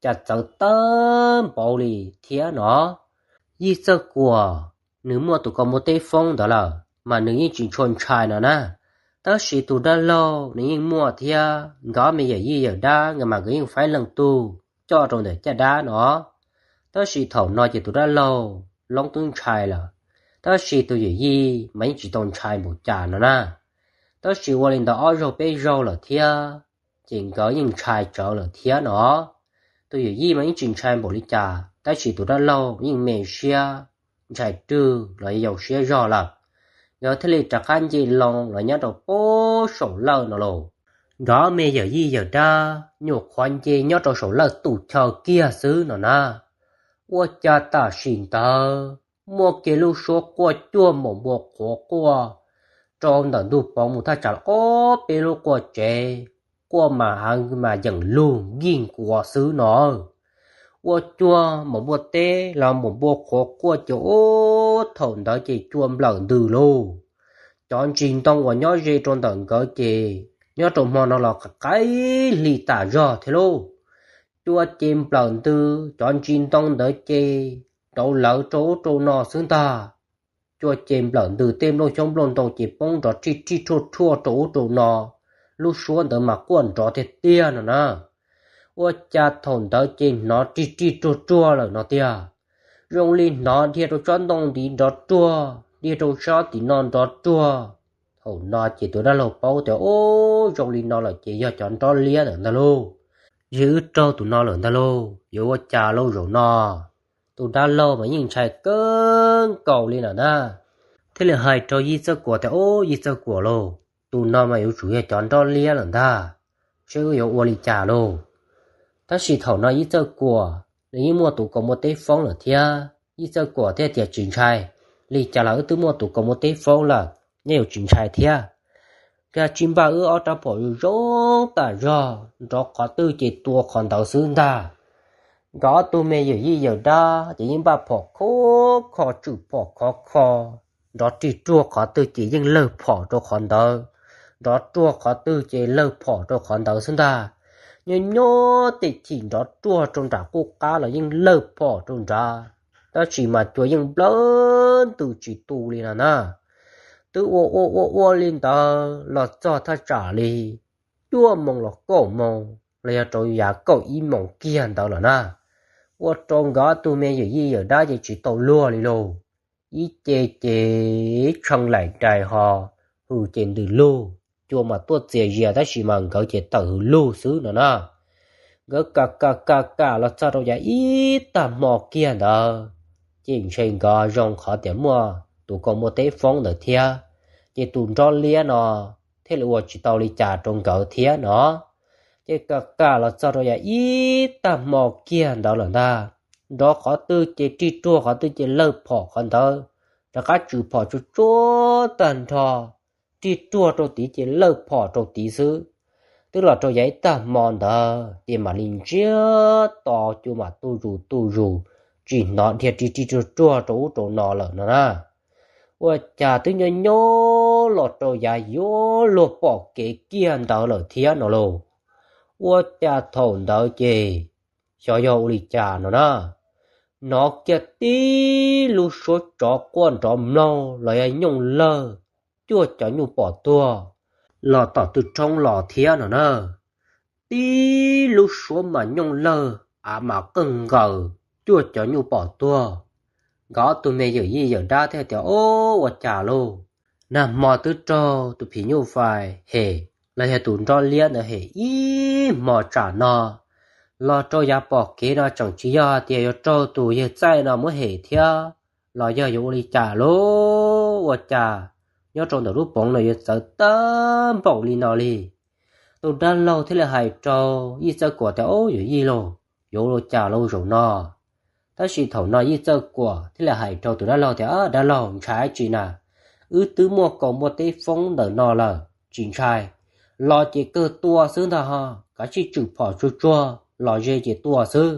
cas txawv tag npaum li thiab no. Yij Txawj Kuam nws muaj tus kaus npua teb foob ntawd lawm mas nws yeej tsis tshua ntshai no na, tab sis tus dab laug nws yeej muaj thiab, nkawd ob me yawm yij yawm dab nkawd mas nkawd yeej faib leej tug coj rau ntawm caj dab no. Tab sis thaum no ces tus dab laug Loob twb ntshai lawm, tab sis tus yawm yij mas yeej tsis tau ntshai npaum cas no na. Tab sis ua li ntawd ob zaug peb zaug lawm thiab, ces nkawd yeej ntshai tsawv lawm thiab no. Tus yawm yij mas yeej tsis ntshai npaum li cas, tab sis tus dab laug yeej me siab, ntshai rwg los yau siab zog lawm. Nkawd thiaj li rov qab nce loo los nyob rau pem saum lawj no lauj. Nkawd ob me yawm yij yawm dab nyuam qhuav nce nyob rau saum lawj tus chaw kiag xwb no na, ua cas tam sim ntawd muaj kiag lub suab quaj cuag npaum npua qhuav quaj rau ntawm ntug poov mus thaj tsam ob peb lub qua tsev, quaj mas heev mas yeem lug nkig nkuav xwb no. Ua cuag npaum npua teb los npaum npua qhuav quaj ces ub, thaum ntawd ces cua nplawm ntws lauj. Cov ntsis ntoo uas nyob ze rau ntawm nkawd ces nyob rau hmo no los qaim hli tas zog thiab lauj. Cua ces nplawm ntws, cov ntsis ntoo ntawd ces rauv lawv rau ub rau no xwb ntag. Cua ces nplawm ntws tej nplooj xyoob nplooj ntoo ces poob nrov rij rij rhuaj rhuaj rau ub rau no, lub suab ntawd mas quaj nrov tiag tiag no na. Ua cas thaum ntawd ces hnov rig rig ruag ruag lawm no tiag, zoo li hnov dhia rau tsob ntoo ntiv nrov ruag, dhia rau tsob tim no nrov ruag. Thaum no ces tus dab laug paub tias, Ub, zoo li no lawm ces yog cov nrob liab ntawm ntag lauj. Yog wb raug tus no lawm ntag lauj, yuav ua cas lauj zaum no? Tus dab laug mas yeej ntshai kawg nkaus li lawm na, thiaj li hais rau Yij Txawj Kuam tias, Ub, Yij Txawj Kuam lauj, tus no mas yuav tsum yog cov nrob liab lawm ntag, seb wb yuav ua li cas lauj. Tab sis thaum no Yij Txawj Kuam nws yeej muaj tus kaus muaj teb foob lawm thiab, Yij Txawj Kuam thiaj tias, Tsis ntshai, li cas los wb twb muaj tus kaus muaj teb foob lawm, nyob yuav tsis ntshai thiab. Nkag tsis npaj wb ob rab phom zoo zoo tas zog, nrov qhov twg ces tua qhov ntawd xwb ntag. Nkawd ob tug me yawm yij yawm dab ces yeej npaj phom khov kho, tswm phom khov kho, nrov rig ruag qhov twg ces yeej lawg phom rau qhov ntawd, nrov ruag qhov twg ces lawg phom rau qhov ntawd xwb ntag. Nyob nyob tej chim nrov ruag rau nram qub qab los yeej lawg phom rau nrad, tab sis mas cua yeej nplawg ntws tsis tu li no na. Twb ua ua ua ua li ntawd los txog thaj tsam li cuaj moos los kaum moos los yog rau yav kaum ib moos kiag ntawd lawm na, ua rau nkawd ob tug me yawm yij yawm dab ces tsis tau luag li lauj. Ib ce ces tshee laim rais ho hws ces ntws lug, cua mas tuaj txias zias tab sis mas nkawd ces tawm hws lug xwb no na. Nkawd kam kam kam kam los txog rau yav ib tag hmo kiag ntawd, ces ntshe nkawd zoo qhov tias muaj tus kaus muaj teb foob ntawd thiab, ces tus nrob liab no thiaj li ua tsis tau li cas rau nkawd thiab no. Ces kam kam los txog rau yav ib tag hmo kiag ntawd lawm ntag, nrov qhov twg ces rig ruag qhov twg ces lawg phom qhov ntawd, rov qab tswm phom tsuag tsuag tag nrho, rig ruag rau tid ces lawg phom rau tid xwb. Twb los rau yav ib tag hmo ntawd ces mam li ntsiag to, cua mam tu zus tu zus, tsis hnov dhia rig rig ruag ruag rau ub rau no lawm no na. Ua cas twb nyob nyob los rau yav yuav luag pom kev kiag ntawd lawm thiab no lauj. Ua cas thaum ntawd ces xyov yog ua li cas no na, hnov kiag tib lub suab tsov quaj nrov mloog los yog nyooj lawg cuaj cov nyuj pom tuag los tom tw roob los thiab no na. Tib lub suab mas nyooj lawg av mas qeej nkaws cuaj cov nyuj pom tuag. Nkawd ob tug me yawm yij yawm dab thiaj tias, Ob, ua cas lauj? Nag hmo twb raug tus phim nyuj vais hem los yog tus nrob liab ntawd hem ib hmo tsam no, los rau yav pom kev no tseem tsis yog hais tias yuav raug tus yawg txaij no muab hem thiab los yog yuav ua li cas lauj? Ua cas nyob rau ntawm lub poov no yuav txawv tag npaum li no li? Tus dab laug thiaj li hais rau Yij Txawj Kuam tias, Ob, yawm yij lauj, yuav ua li cas lauj zaum no? Tab sis thaum no Yij Txawj Kuam thiaj li hais rau tus dab laug tias, Dab laug, ntshai dab tsi na? Wb twb muaj kaus muaj teb foob ntawm no lawm, tsis ntshai. Los ces kawg tua xwb ntag ho, kav tsij tswm phom tsuag tsuag los ze ces tua xwb,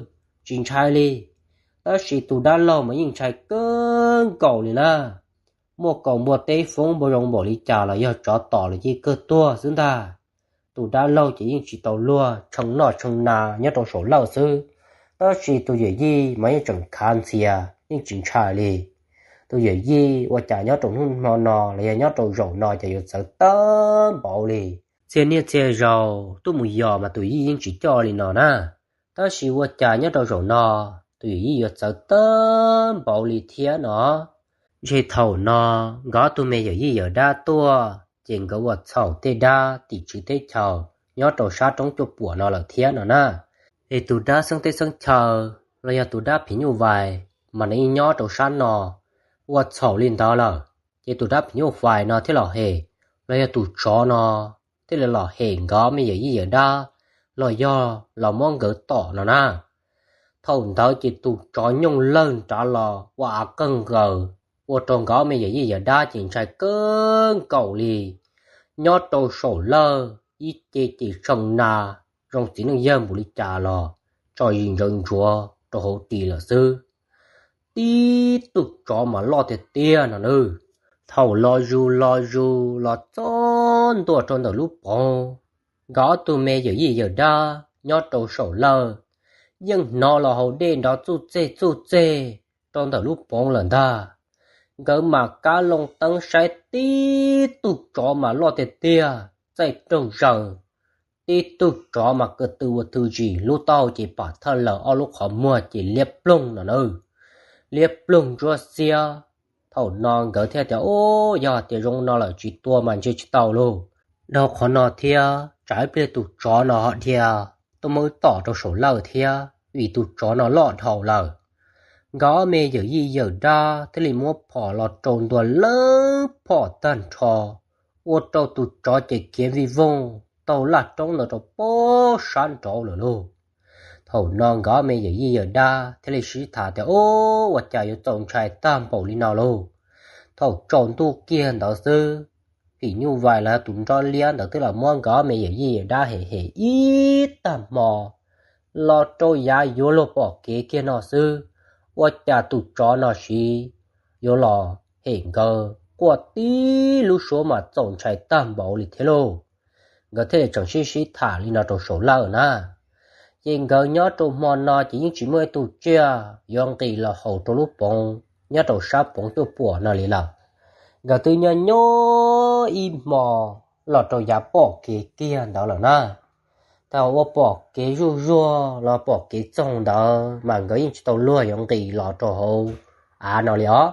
tsis ntshai li. Tab sis tus dab laug mas yeej ntshai kawg nkaus li na. Muaj kaus muaj teb foob npaum zoo npaum li cas los yog tsov tom los yeej kawg tuag xwb ntag. Tus dab laug ces yeej tsis tau luag, tshee noj tshee na nyob rau saum lawj xwb. Tab sis tus yawm yij mas yeej tseem khav ntxhias yeej tsis ntshai li. Tus yawm yij ua cas nyob rau hnub hmo no los yog nyob rau zaum no ces yuav txawv tag npaum li. Txhia niaj txhia zaus tuaj mus yos mas tus yij yeej tsis coj li no na, tab sis ua cas nyob rau zaum no tus yawm yij yuav txawv tag npaum li thiab no. Ntshe thaum no nkawd ob tug me yawm yij yawm dab tuaj ces nkawd ua txhaum tej dab tim tswv teb chaws nyob rau sab roob cuaj puam no lawm thiab no na. Es tus dab xeeb teb xeeb chaw los yog tus dab phim nyuj vais mas nws yeej nyob rau sab no, ua txhaum li ntawd lawm, ces tus dab phim nyuj vais no thiaj los hem, los yog tus tsov no thiaj li los hem nkawd me yawm yij yawm dab, los yog los muab nkawd tom no na. Thaum ntawd ces tus tsov nyooj lawg nrad los ua av qeeg nkaws, ua rau nkawd me yawm yij yawm dab ces ntshai kawg nkaus li. Nyob rau saum lawj ib ce ces tshee na, zoo txiv neej yawg npaum li cas los tso zis ntsawv ntsuav rau hauv ris lawm xwb. Tib tug tsov mas loj tiag tiag no na. Thaum los zus los zus los txog ntua rau ntawm lub poov, nkawd ob tug me yawm yij yawm dab nyob rau saum lawj yeej hnov los haus dej nrov txuj txeg txuj txeg rau ntawm lub poov lawm ntag. Nkawd mam kab loo teeb saib tib tug tsov mas loj tiag tiag, txaij raug zaws, tib tug tsov mas ko tw ua tw zis, lub taub hau ces pam thawj lawm, ob lub qhov muag ces liab ploog no na, liab ploog ntsuab xiab. Thaum no nkawd thiaj tias, Ub, yog tias zoo no lawm tsis tua mas ntshe tsis tau lauj. Dhau qhov no thiab tsam ib pliag tus tsov no ho dhia tuaj muab wb tom rau saum lawj thiab, vim tus tsov no loj dhau lawm. Nkawd ob me yawm yij yawm dab thiaj li muab phom los rau ntua leeb phom tag nrho, ua rau tus tsov ces khiav vij voog taug laj roob ntawd rau pem sab nraud lawm lauj. Thaum no nkawd ob me yawm yij yawm dab thiaj li sib tham tias, Ub, ua cas yuav txaus ntshai tag npaum li no lauj? Thaum tsaus ntuj kiag ntawd xwb, phim nyuj vais los yog tus nrob liab ntawd twb los muab nkawd ob me yawm yij yawm dab hem hem ib tag hmo los rau yav yuav luag pom kev kiag no xwb, ua cas tus tsov no siv yuav los hem nkawd quaj tib lub suab mas txaus ntshai tag npaum li thiab lauj. Nkawd thiaj li tseem sib sib tham li no rau saum lawj na. Ces nkawd nyob rau hmo no ces yeej tsis muaj ib tug tsiaj yuav nqis los haus rau lub poov nyob rau sab poov tuaj puam no li lawm. Nkawd twb nyob nyob ib hmo los rau yav pom kev kiag ntawd lawm na. Thaum uas pom kev zuj zuag los pom kev txoog ntawd mas nkawd yeej tsis tau luag yuav nqis los rau hauv av no li os.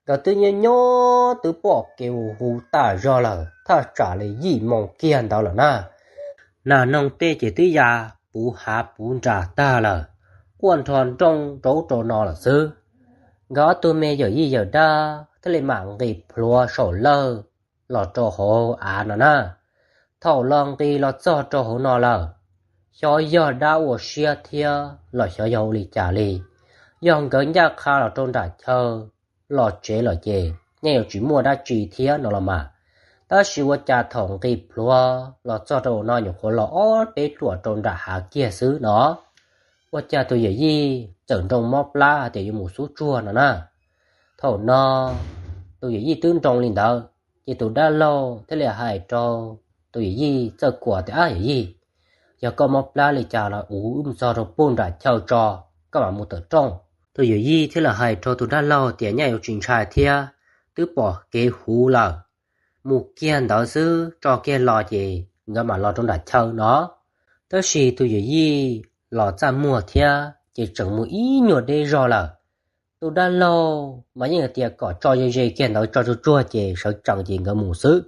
Nkawd twb nyob nyob twb pom kev hu hu tas zog lawm, thaj tsam li yim moo kiag ntawd lawm na. Nas noog tej ces twb ya puv hav puv nras tag lawm, quaj nrho nrooj rau ub rau no lawm xwb. Nkawd ob tug me yawm yij yawm dab thiaj li mam nqis plhuav saum lawj los rau hauv av no na. Thaum los nqis los txog rau hauv no lawm, xyov yog dab ua siab thiab los xyov yog ua li cas li, yog nkawd ncaj qha los rau nram chaw los tsev lawm ces yeej yuav tsis muaj dab tsi thiab no los mas. Tab sis ua cas thaum nqis plhuav los txog rau hauv no nyuam qhuav los ob peb ruam rau nram hav kiag xwb no, ua cas tus yawm yij txawm nroo mob plab hais tias yuav mus xub tsuag no na. Thaum no tus yawm yij twb nroo li ntawd, ces tus dab laug thiaj li hais rau tus yawm yij Txawj Kuam tias, Ab yawm yij, yog koj mob plab li cas los ua wb mus txog rau puag nram chaw tso, koj mam mus tawm rooj. Tus yawm yij thiaj li hais rau tus dab laug tias, Nyaj yuav tsis ntshai thiab, twb pom kev huv lawm, mus kiag ntawd xwb tso kiag los ces nkawd mam los rau nram chaw no. Tab sis tus yawm yij los txaj muag thiab ces tseem mus ib nyuag deb zog lawm. Tus dab laug mas yeej hais tias kom tso ze ze kiag ntawd tso tsuag tsuag ces sawv tsees ces nkawd mus xwb.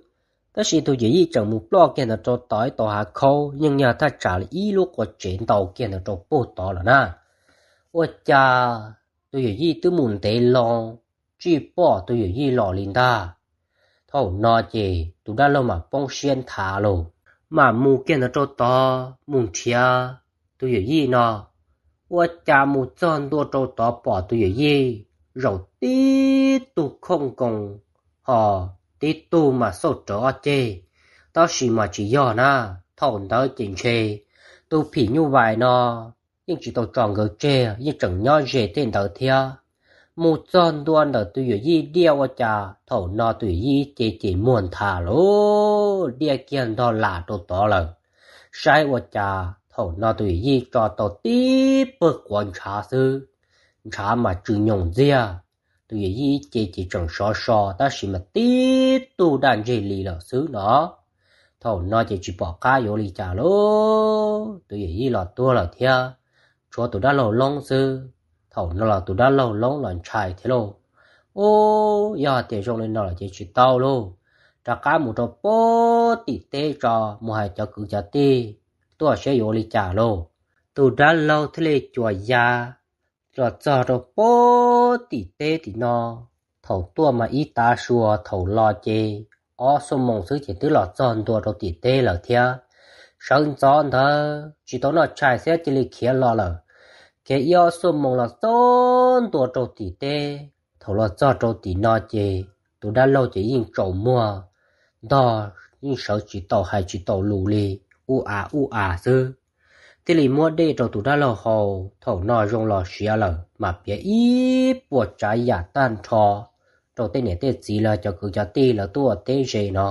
Tab sis tus yawm yij tseem mus ploj kiag ntawd rau tom ib tauv hav khaub, yeej yog thaj tsam li ib lub qua tsev ntau kiag ntawd rau puag tod lawm na. Ua cas tus yawm yij twb mus ntev loo, tsis pom tus yawm yij los li ntag. Thaum no ces tus dab laug mam poob siab nthav lauj, mam mus kiag ntawd rau tod mus nrhiav tus yawm yij no. Ua cas mus txog ntua rau tod pom tus yawm yij zaum tib tug khooj nkoos, ho tib tug mas xauj rawv ob ceg, tab sis mas tsis yog na. Thaum ntawd ces ntshe tus phim nyuj vais no yeej tsis tau tso nkawd tseg, yeej tseem nyob ze tej ntawd thiab. Mus txog ntua ntawm tus yawm yij diaj ua cas thaum no tus yawm yij ib ce ces muag nthav lauj, diaj kiag ntog lam rau tod lawm. Saib ua cas thaum no tus yawm yij tso tau tib pawg quav ntshav xwb, ntshav mas tsw nyoos ntxiag. Tus yawm yij ib ce ces tseem sov so tab sis mas tib tug daj ntseg li lawm xwb no. Thaum no ces tsis pom qab yuav li cas lauj, tus yawm yij los tuag lawm thiab, tshuav tus dab laug loob xwb. Thaum no los tus dab laug loob los ntshai thiab lauj, Ub, yog tias zoo li no lawm ces tsis tau lauj, rov qab mus rau puag tim teb tso, mus hais cov kwv cov tij tuaj saib yuav ua li cas lauj. Tus dab laug thiaj li cuas ya los txog rau puag tim teb tim no. Thaum tuaj mas ib tav sua, thaum los ces ob xuab moos xwb ces twb los txog ntua rau tim teb lawm thiab. Sawv ntxov ntawd tsis tau noj tshais xwb cia li khiav los lawm. Khiav ib ob xuab moos los txog ntua rau tim teb. Thaum los txog rau tim no ces tus dab laug ces yeej tsaus muag ntog, yeej sawv tsis tau hais tsis tau lus li, ub av ub av xwb. Thiaj li muab dej rau tus dab laug haus. Thaum no zoo los siav lawm mas piav ib puas tsav yam tag nrho rau tej niam tej txiv los cov kwv cov tij lawv tuaj ua teb ze no.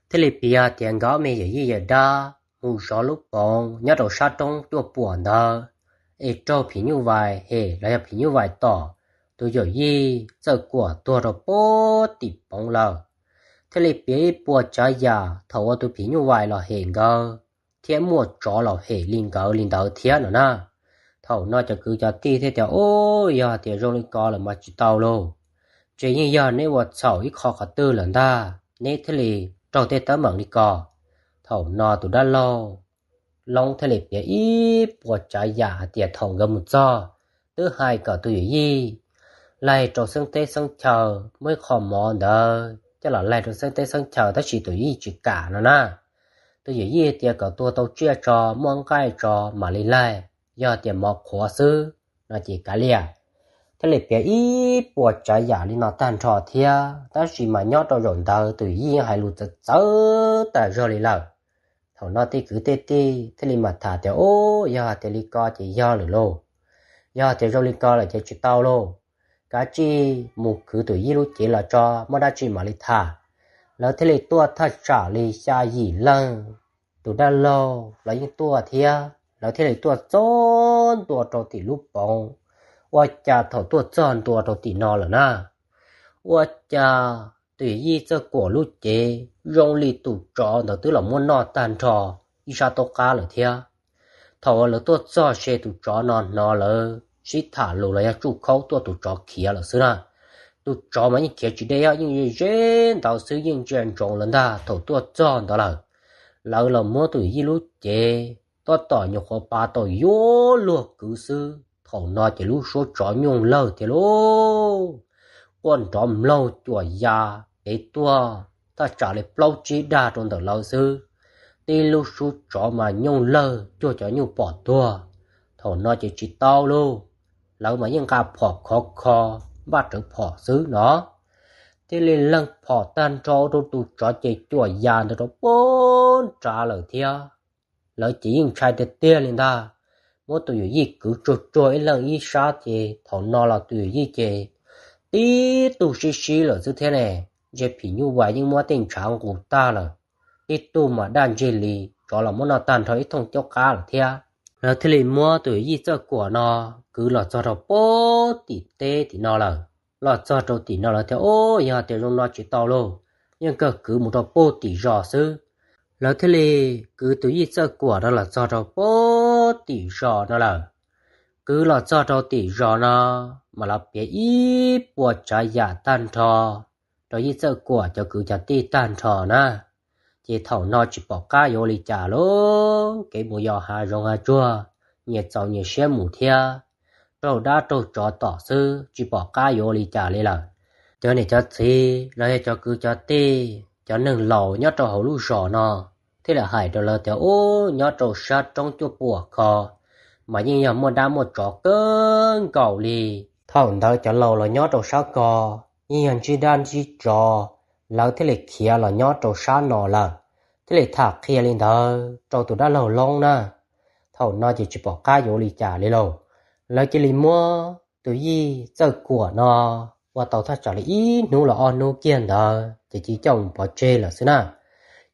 Thiaj li piav tias nkawd ob me yawm yij yawm dab mus zov lub poov nyob rau sab roob tuaj puam ntawd, es raug phim nyuj vais hem los yog phim nyuj vais tom tus yawm yij Txawj Kuam tuag rau puag tim poov lawm. Thiaj li piav ib puas tsav yam thaum uas tus phim nyuj vais los hem nkawd, thiab muaj tsov los hem li nkawd li ntawd thiab no na. Thaum no cov kwv cov tij thiaj tias, Ub, yog tias zoo li ko lawm mas tsis tau lauj. Ces yeej yog neb ua txhaum ib qho qhov twg lawm ntag neb thiaj li raug tej teeb meem li ko. Thaum no tus dab laug Loob thiaj li piav ib puas tsav yam hais tias thaum nkawd mus txog, twb hais kom tus yawm yij laig rau xeeb teb xeeb chaw, muaj ib qho mov ntawd coj los laig rau xeeb teb xeeb chaw tab sis tus yawm yij tsis kam no na. Tus yawm yij tias kom tua tau tsiaj tso, muaj nqaij tso mam li laig, yog tias mov qhuav xwb no ces kav liam. Thiaj li piav ib puas tsav yam li no tag nrho thiab, tab sis mas nyob rau zaum ntawd tus yawm yij hais lus txawv txawv tas zog li lawm. Thaum no tej kwv tej tij thiaj li mam tham tias, Ub, yog tias li ko ces yog lawm lauj. Yog tias zoo li ko lawm ces tsis tau lauj. Kav tsij mus kwv tus yij lub cev los tso, muaj dab tsi mam li tham. Lawv thiaj li tuaj thaj tsam li xya yim leej, tus dab laug los yeej tuaj thiab. Lawv thiaj li tuaj txog ntua rau tim lub poov. Ua cas thaum tuaj txog ntua rau tim no lawm na, ua cas tus yawm yij Txawj Kuam lub cev zoo li tus tsov ntawd twb los muab noj tag nrho ib sab taub qab lawm thiab. Thaum uas lawv tuaj txog se tus tsov no hnov lawv sib tham lus los yog tsuj khaub tuaj tus tsov khiav lawm xwb na. Tus tsov mas yeej khiav tsis deb, yeej ze ze ntawd xwb, yeej ntsia ntsoov lawv ntag. Thaum tuaj txog ntawd lawm, lawv los muab tus yawm yij lub cev tab tom nyuam qhuav pav tau yuav luag kwv xwb, thaum no ces lub suab tsov nyooj lawg thiab lauj. Quaj nrov mloog cuam ya kev tuaj thaj tsam li plaub tsib dag rau ntawm lawv xwb. Tib lub suab tsov mas nyooj lawg cuag cov nyuj pom tuag. Thaum no ces tsis tau lauj, lawv mas yeej nqa phom khov kho, npaj rawv phom xwb no. Thiaj li leeg phom tag nrho rau tus tsov ces cuam ya ntawd rau pem nrad lawm thiab. Lawv ces yeej ntshai tiag tiag li ntag, muab tus yawm yij kwv tsuag tsuag ib leeg ib sab ces thaum no los tus yawm yij ces tib tug sib sib lawm xwb thiab ne. Ntsej phim nyuj vais yeej muab tej ntshav nqus tag lawm, tib tug mas daj ntseg li, tsov los muab noj tag nrho ib thooj caub qab lawm thiab. Lawv thiaj li muab tus yawm yij Txawj Kuam no kwv los txog rau pem tim teb tim no lawm. Los txog rau tim no lawv thiaj, Ub, yog tias zoo no tsis tau lauj, yeej kawg kwv mus rau pem tim zos xwb. Lawv thiaj li kwv tus yij Txawj Kuam no los txog rau pem tim zos no lawm. Kwv los txog rau tim zos no mas lawv piav ib puas tsav yam tag nrho rau yij Txawj Kuam cov kwv cov tij tag nrho na. Ces thaum no tsis pom qab yuav ua li cas lauj, kev mus yos hav zoov hav tsuag, nyias txaus nyias siab mus thiab, raug dab raug tsov tom xwb, tsis pom qab yuav ua li cas li lawm. Cov niam cov txiv los yog cov kwv cov tij, cov neeg laus nyob rau hauv lub zos no thiaj li hais rau lawv tias, Ub, nyob rau sab roob Cuaj Puam ko mas yeej yog muaj dab muaj tsov kawg nkaus li. Thaum ntawd cov laus los nyob rau sab ko yeej yog ntsib dab ntsib tsov, lawv thiaj li khiav los nyob rau sab no lawm. Thiaj li tham qhia li ntawd rau tus dab laug Loob na. Thaum no ces tsis pom qab yuav ua li cas li lauj, lawv cia li muab tus yij Txawj Kuam no ua tau thaj tsam li ib hnub los ob hnub kiag ntawd ces cia li coj mus pov tseg lawm xwb na.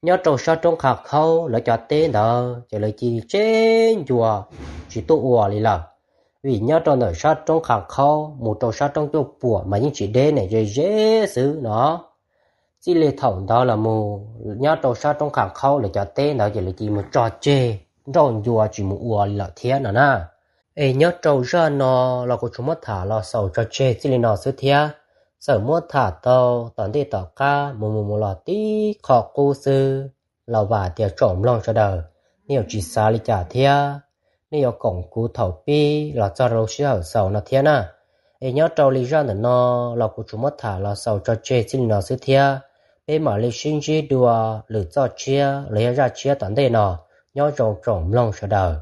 Nyob rau sab roob Qhas Khaub lawv cov teb ntawd ces lawv cia li tseb ncua tsis tuaj ua li lawm. Vim nyob rau ntawm sab roob Qhas Khaub mus rau sab roob Cuaj Puam mas yeej tsis deb ne, ze ze xwb no. Txij li thaum ntawd los mus nyob rau sab roob Qhas Khaub lawv cov teb ntawd ces lawv cia li mus tso tseg nrauj ncua tsis mus ua li lawm thiab no na. Es nyob rau zaj no los kuv tsuas muab tham los xaus tso tseg txij li no xwb thiab. Txawm muab tham tau tom ntej tom qab mus mus mus los tib qho qub xwb los vam tias tsoom mloog sawv daws nej yuav tsis xav li cas thiab, nej yuav koom kuv thaum pib los txog rau lub sij hawm xaus no thiab na. Es nyob rau li zaj ntawm no los kuv tsuas muab tham los xaus tso tseg txij li no xwb thiab. Peb mam li sib ntsib dua lwm txoj tshiab los yog zaj tshiab tom ntej no. Nyob zoo tsoom mloog sawv daws.